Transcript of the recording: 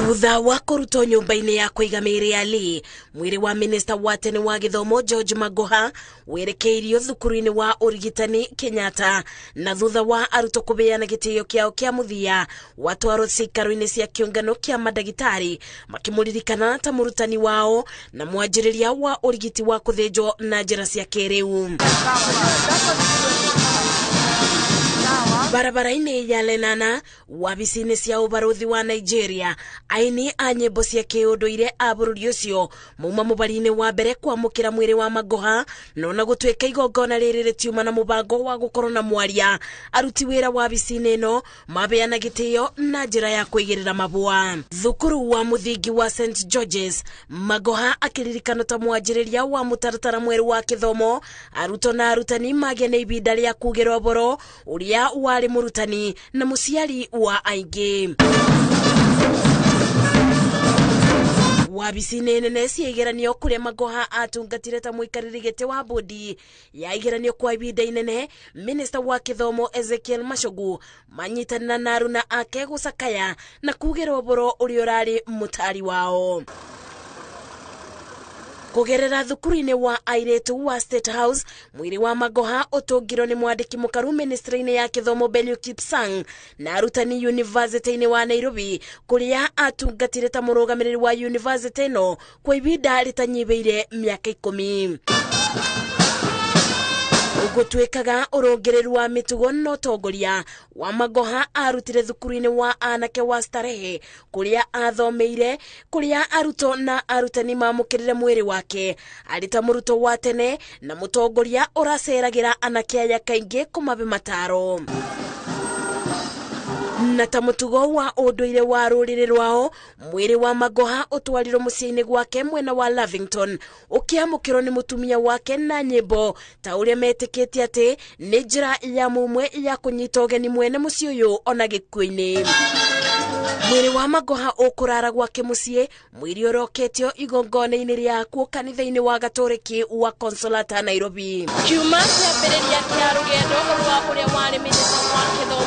Thutha wa kũrutwo nyũmba-inĩ ya kũiga mĩĩrĩ ya Lee, mwĩrĩ wa minista wa tene wa gĩthomo George Magoha werekeirio thukuru-inĩ wa ũrigitani Kenyatta, na thutha wa arutwo kũbeana gĩtĩo kĩao kĩa mũthia watwarwo ciikaro-inĩ cia kĩũngano kĩa mandagĩtarĩ makĩmũririkana ta mũrutani wao na mwanjĩrĩria wa ũrigiti wa kũthĩnjwo na njĩra cia kĩrĩu. Barabara-inĩ ya Lenana, wabici-inĩ cia ũbarũthi wa Nigeria, aini a nyĩmbo cia kĩũndũire a bũrũri ũcio mauma mũbari-inĩ wa mbere kwamũkĩra mwĩrĩ wa Magoha, no na gũtuĩka igongona rĩrĩ rĩtiuma na mũbango wa gũkorwo na mwaria, aruti wĩra wabici-inĩ ĩno mabeana gĩtĩo na njĩra ya kũigĩrĩra mabũa. Thukuru wa mũthingi wa St George's, Magoha akĩririkano ta mwanjĩrĩria wa mũtaratara mwerũ wa kĩthomo, arutwo na arutani magĩa na ibinda rĩa kugĩrwo boro ũrĩa warĩ mũrutani na mũciari wa aingĩ. Wabici-inĩ nene cia igeranio kũrĩa Magoha atungatire ta mũikarĩri gĩtĩ wa bodi ya igeranio kwa ibinda inene, minista wa kĩthomo Ezekiel Machogu manyitanĩra na aruna ake gũcakaya na kugĩrwo boro ũrĩa ũrarĩ mũtari wao. Kũgerera thukuru-inĩ wa airĩtu wa State House, mwĩrĩ wa Magoha ũtũngirwo nĩ mwandĩki mũkaru ministry-inĩ ya kĩthomo Belio Kipsang na arutani university-inĩ wa Nairobi kũrĩa atungatire ta mũrũgamĩrĩri wa university ĩno kwa ibinda rĩtanyihĩire mĩaka 10. Gũtuĩkaga ũrũngĩrĩru wa mĩtugo na ũtongoria wa Magoha arutire thukuru-inĩ wa anake wa Starehe kũrĩa athomeire, kũrĩa arutwo na arutani mamũkĩrire mwĩrĩ wake arĩ ta mũrutwo wa tene na mũtongoria ũraceragĩra anake aya kaingĩ kũmabe mataro. Na ta mũtugo wa ũndũire wa rũrĩrĩ rwao, mwĩrĩ wa Magoha ũtwarirwo mũciĩ-inĩ gwake mwena wa Lavington ũkĩamũkĩrwo nĩ mũtumia wake na nyĩmbo ta ũrĩa metĩkĩtie atĩ nĩ njĩra ya mũmwe ya kũnyita ũgeni mwene mũciĩ ũyũ ona gĩkuũ-inĩ. Mwĩrĩ wa Magoha ũkũrara gwake mũciĩ, mwĩrĩ ũroketio igongona-inĩ rĩakuo kanitha-inĩ wa Gatoreki wa Consolata Nairobi. Kiuma kĩambĩrĩria kĩa rũgendo rwa ũrĩa warĩ minista wa kĩthomo